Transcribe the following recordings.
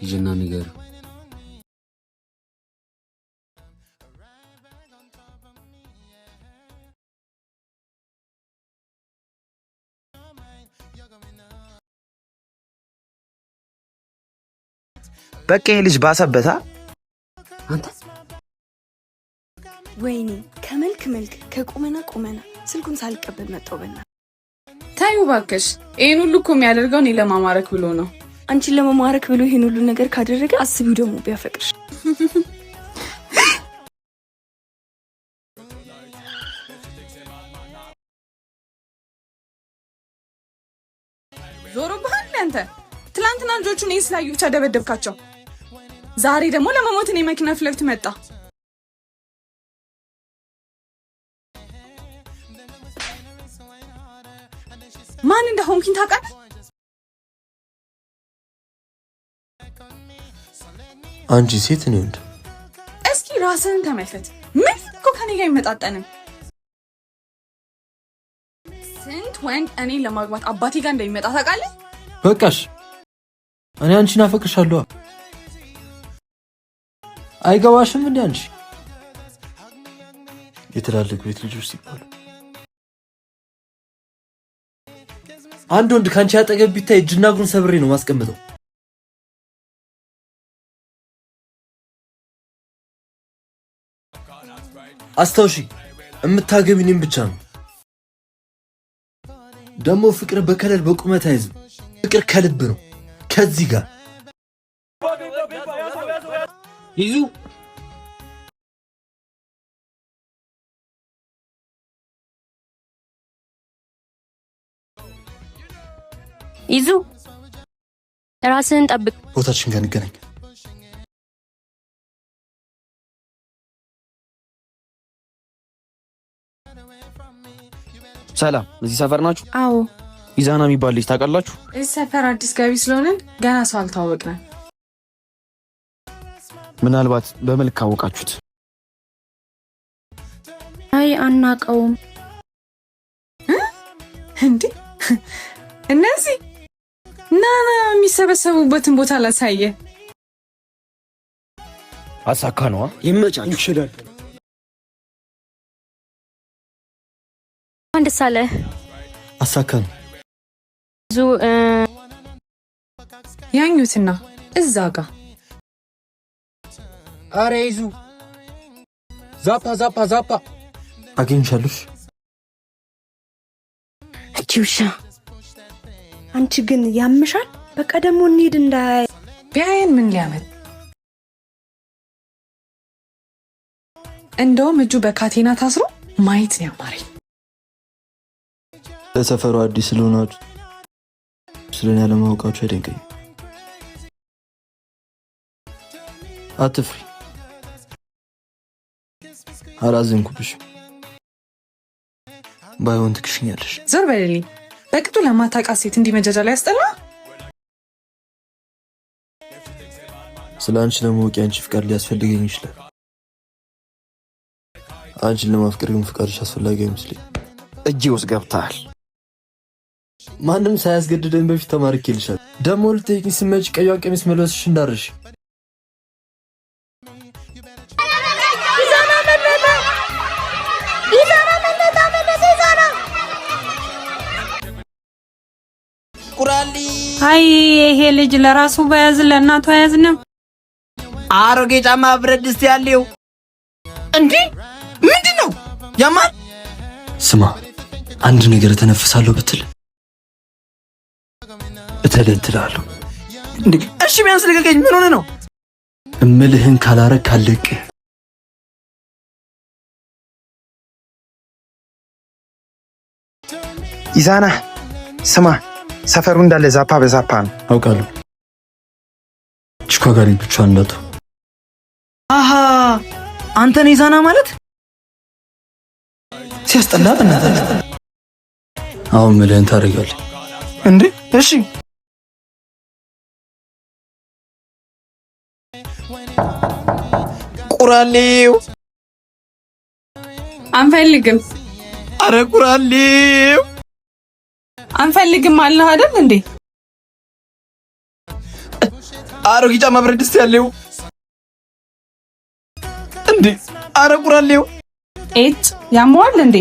ሂጂና ንገሪው። በቃ ይሄ ልጅ ባሰበታ። አንተ ወይኔ ከመልክ መልክ ከቁመና ቁመና፣ ስልኩን ሳልቀበል መጣው። በና ታዩ እባክሽ፣ ይህን ሁሉ እኮ የሚያደርገው እኔ ለማማረክ ብሎ ነው። አንቺን ለመማረክ ብሎ ይሄን ሁሉ ነገር ካደረገ አስቢው ደግሞ ቢያፈቅርሽ። ዞሮብሃል አንተ። ትላንትና ልጆቹን እኔን ስላዩ ብቻ ደበደብካቸው። ዛሬ ደግሞ ለመሞት እኔ መኪና ፊት ለፊት መጣ። ማን እንደሆንኩኝ ታውቃለህ? አንቺ ሴት እኔ ወንድ። እስኪ ራስህን ተመልከት። ምን እኮ ከኔ ጋር አይመጣጠንም። ስንት ወንድ እኔን ለማግባት አባቴ ጋር እንደሚመጣ ታውቃለህ? በቃሽ፣ እኔ አንቺን አፈቅርሻለሁ። አይገባሽም እንዴ አንቺ? የትላልቅ ቤት ልጆች ሲባሉ አንድ ወንድ ከአንቺ አጠገብ ቢታይ እጅና እግሩን ሰብሬ ነው ማስቀምጠው። አስታውሺ፣ የምታገቢ እኔን ብቻ ነው። ደግሞ ፍቅር በ color በቁመት አይዝም። ፍቅር ከልብ ነው። ከዚህ ጋር ይዙ። ይዙ፣ ራስህን ጠብቅ። ቦታችን ጋር እንገናኝ። ሰላም፣ እዚህ ሰፈር ናችሁ? አዎ። ኢዛና የሚባል ልጅ ታውቃላችሁ? እዚህ ሰፈር አዲስ ገቢ ስለሆንን ገና ሰው አልተዋወቅንም። ምናልባት በመልክ ካወቃችሁት። አይ፣ አናቀውም። እንዴ፣ እነዚህ ና ና፣ የሚሰበሰቡበትን ቦታ ላሳየ። አሳካ ነዋ። ይመቻችሁ። ይችላል። እንኳን ደስ አለህ። አሳካ ነው። ይዙ። ያኙትና እዛ ጋ። አረ ይዙ፣ ዛፓ ዛፓ ዛፓ። አግኝቻለሽ። እቺ ውሻ፣ አንቺ ግን ያምሻል። በቃ ደግሞ እንሂድ እንዳያይ። ቢያየን ምን ሊያመጥ? እንደውም እጁ በካቴና ታስሮ ማየት ነው ያማረኝ። ለሰፈሩ አዲስ ስለሆናችሁ ስለኔ ያለማወቃችሁ አይደንቀኝም። አትፍሪ፣ አላዘንኩብሽም። ባይሆን ትክሽኛለሽ። ዞር በልልኝ። በቅጡ ለማታውቃት ሴት እንዲህ መጃጃል ያስጠላ። ስለ አንቺ ለማወቅ የአንቺ ፍቃድ ሊያስፈልገኝ ይችላል። አንቺን ለማፍቀር ግን ፍቃድሽ አስፈላጊ አይመስለኝም። እጄ ውስጥ ገብተሃል። ማንም ሳያስገድደኝ በፊት ተማርኬልሻለሁ። ደግሞ ልጠይቅኝ ስትመጪ ቀይዋን ቀሚስ መልበስሽ እንዳረሽ። ይዛና መለጠ! ይዛና መለጠ! መለጠ! ይዛና! አይ፣ ይሄ ልጅ ለራሱ በያዝ ለእናቱ አያዝንም። አሮጌ ጫማ ብረት ድስት ያለው እንዴ? ምንድን ነው ያማል? ስማ፣ አንድ ነገር እተነፍሳለሁ ብትል እተለትልሃለሁ። እንዴ? እሺ ቢያንስ ልቀቀኝ። ምን ሆነ ነው? እምልህን ካላረግ አልለቅህ። ኢዛና ስማ፣ ሰፈሩ እንዳለ ዛፓ በዛፓ ነው። አውቃለሁ። ችኳ ጋር ብቻዋን እንዳትሆን። አሃ፣ አንተ ነህ ኢዛና ማለት? ሲያስጠላ በእናትህ። አሁን ምልህን ታደርጋለህ። እንዴ? እሺ። ቁራሌው። አንፈልግም። አረ ቁራሌው። አንፈልግም አለ አይደል እንዴ? አሮጌ ጫማ ብረት ድስት ያለው እንዴ! አረ ቁራሌው ኤጭ ያመዋል እንዴ?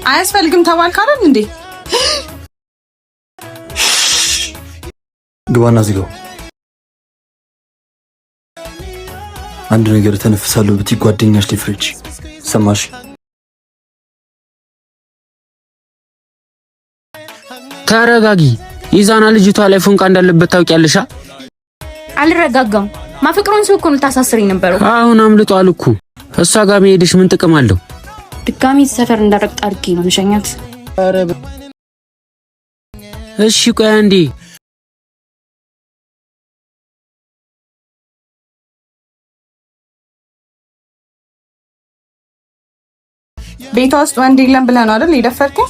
አያስፈልግም ተባልክ አይደል እንዴ? ግባና ዝጋው። አንድ ነገር ተነፍሳለሁ ብትይ ጓደኛሽ ሊፍረጅ። ሰማሽ? ተረጋጊ። ይዛና ልጅቷ ላይ ፎንቃ እንዳለበት ታውቂያለሽ? አልረጋጋም። ማፈቅሮን ሰው እኮ ነው ልታሳስረኝ ነበረው። አሁን አምልጧል እኮ። እሷ ጋር መሄድሽ ምን ጥቅም አለው? ድጋሚ ሰፈር እንዳረግጥ አድርጌ ነው መሸኛት። እሺ ቆይ አንዴ። ቤቷ ውስጥ ወንድ የለም ብለህ ነው አይደል የደፈርከኝ?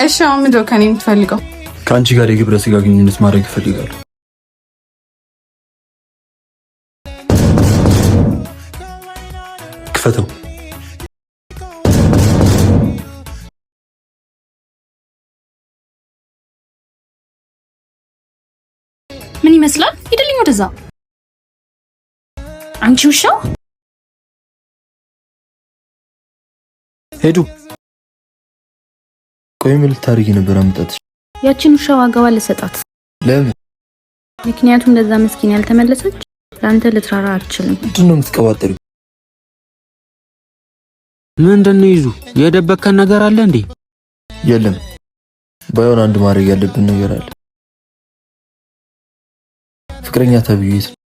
እሺ አሁን ምንድን ነው ከእኔ የምትፈልገው? ከአንቺ ጋር የግብረ ስጋ ግንኙነት ማድረግ እፈልጋለሁ። ክፈተው። ምን ይመስላል? ሂድልኝ ወደዛ። አንቺ ውሻ! ሄዱ። ቆይ ምን ልታደርጊ ነበር አመጣጥሽ? ያቺን ውሻ ዋጋዋ ልሰጣት። ለምን? ምክንያቱም እንደዛ ምስኪን ያልተመለሰች ለአንተ ልትራራ አትችልም። ምንድን ነው የምትቀባጠሪው? ምንድን ነው ይዙ የደበከን ነገር አለ እንዴ? የለም። ባይሆን አንድ ማድረግ ያለብን ነገር አለ። ፍቅረኛ ተብዬ የት ነው?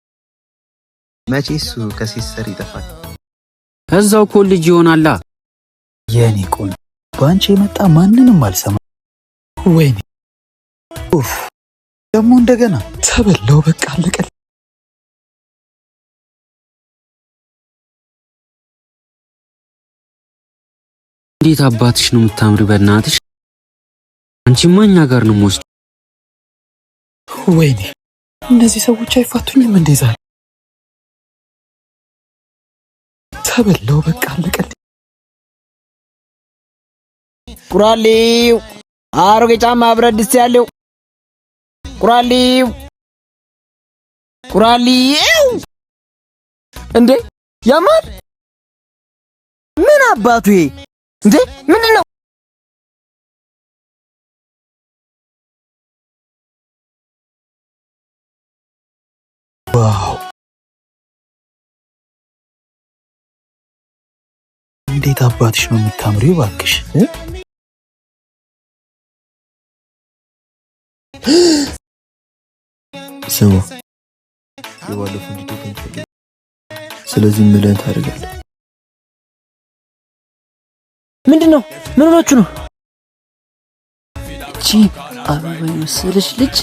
መቼ እሱ ከሴት ስር ይጠፋል። እዛው ኮሌጅ ይሆናላ። የኔ ቆንጆ በአንቺ የመጣ ማንንም አልሰማ። ወይኔ ኡፍ! ደግሞ እንደገና ተበላው። በቃ አለቀ። እንዴት አባትሽ ነው የምታምሪ! በእናትሽ አንቺማ እኛ ጋር ነው የምወስደው። ወይኔ እነዚህ ሰዎች አይፋቱኝም እንዴ ዛሬ? ተበላው። በቃ አለቀ። ቁራሌው አሮጌ ጫማ ብረት ድስት ያለው ቁራሌው ቁራሌው እንዴ ያማል። ምን አባቱ ይሄ እንዴ ምንድን ነው? Wow! እንዴት አባትሽ ነው የምታምሪው! እባክሽ ስማ፣ የባለፈው እንዲደገም ፈልጋለሁ። ስለዚህ ምልህን ታደርጋለህ። ምንድን ነው? ምን ሆናችሁ ነው? እቺ አበባ የመሰለች ልጅ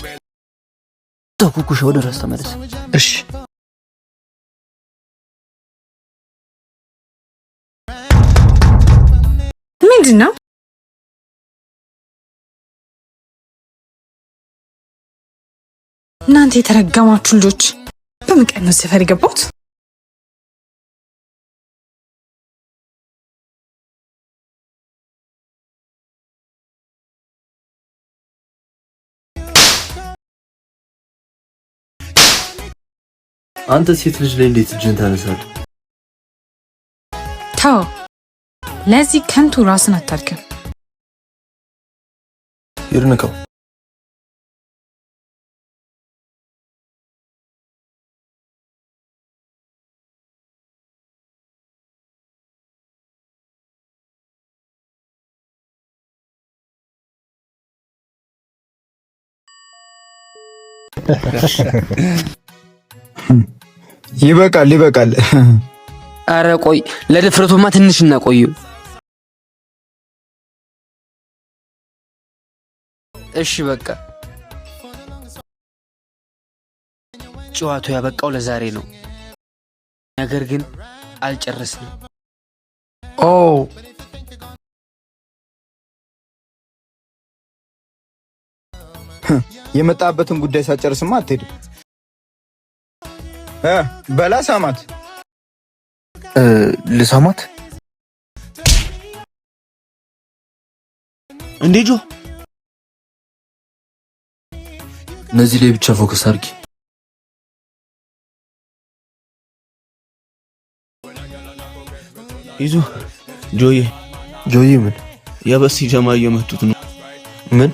ተኩኩሻ ወደ ራስ ተመለስ። እሺ ምንድን ነው? እናንተ የተረገማችሁ ልጆች በምን ቀን ነው ሰፈር የገባሁት? አንተ ሴት ልጅ ላይ እንዴት እጅን ታነሳለህ? ተው፣ ለዚህ ከንቱ ራስን አታድክም። ሂድ ንካው። ይበቃል፣ ይበቃል። አረ ቆይ ለድፍረቱማ ትንሽ እናቆየው። እሺ በቃ ጨዋታው ያበቃው ለዛሬ ነው። ነገር ግን አልጨረስንም። ኦ የመጣበትን ጉዳይ ሳጨርስማ አትሄድም። በላ ሳማት። ልሳማት እንዴ ጆ? እነዚህ ላይ ብቻ focus አድርጊ። ይዞ ጆዬ። ጆዬ ምን? የበሲ ጀማ እየመቱት ነው። ምን?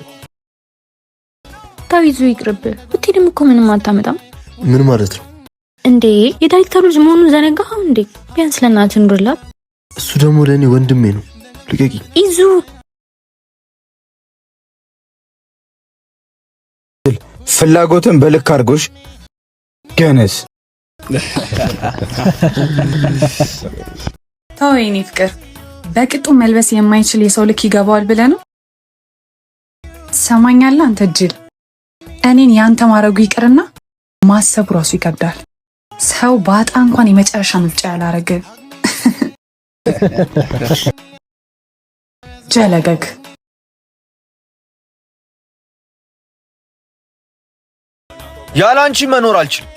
ተው ይዙ ይቅርብ። ብትሄድም እኮ ምንም አታመጣም። ምን ማለት ነው እንዴ? የዳይሬክተሩ ልጅ መሆኑን ዘነጋኸው እንዴ? ቢያንስ ለእናትህ ኑርላት። እሱ ደግሞ ለእኔ ወንድሜ ነው። ልቀቂ። ይዙ። ፍላጎትን በልክ አድርጎሽ ገነስ። ተው የኔ ፍቅር፣ በቅጡ መልበስ የማይችል የሰው ልክ ይገባዋል ብለህ ነው? ትሰማኛለህ አንተ ጅል፣ እኔን ያንተ ማድረጉ ይቅርና ማሰቡ ራሱ ይከብዳል። ሰው ባጣ እንኳን የመጨረሻ ምርጫ ያላረገ ጀለገግ። ያለ አንቺ መኖር አልችልም።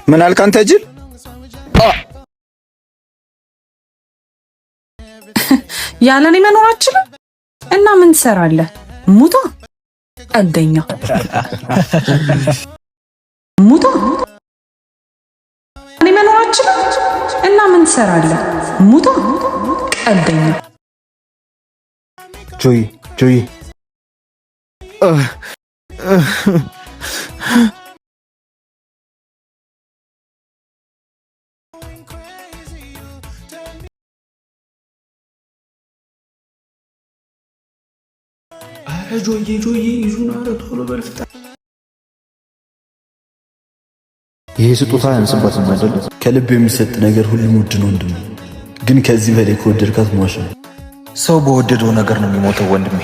ምን አልክ አንተ ጅል? ያለ እኔ መኖር አልችልም እና ምን ትሰራለህ? ሙታ ቀልደኛ ሙታ። እኔ መኖር አልችልም እና ምን ትሰራለህ? ሙታ ቀልደኛ። ጆዬ፣ ጆዬ። ኧረ ጆዬ፣ ጆዬ፣ ይዙን፣ ኧረ ቶሎ በል ፍጠን። ይሄ ስጦታ አያንስባትም አይደል? ከልብ የሚሰጥ ነገር ሁሉም ውድ ነው ወንድሜ። ግን ከዚህ በላይ ከወደድካት ሟች ነው። ሰው በወደደው ነገር ነው የሚሞተው ወንድሜ።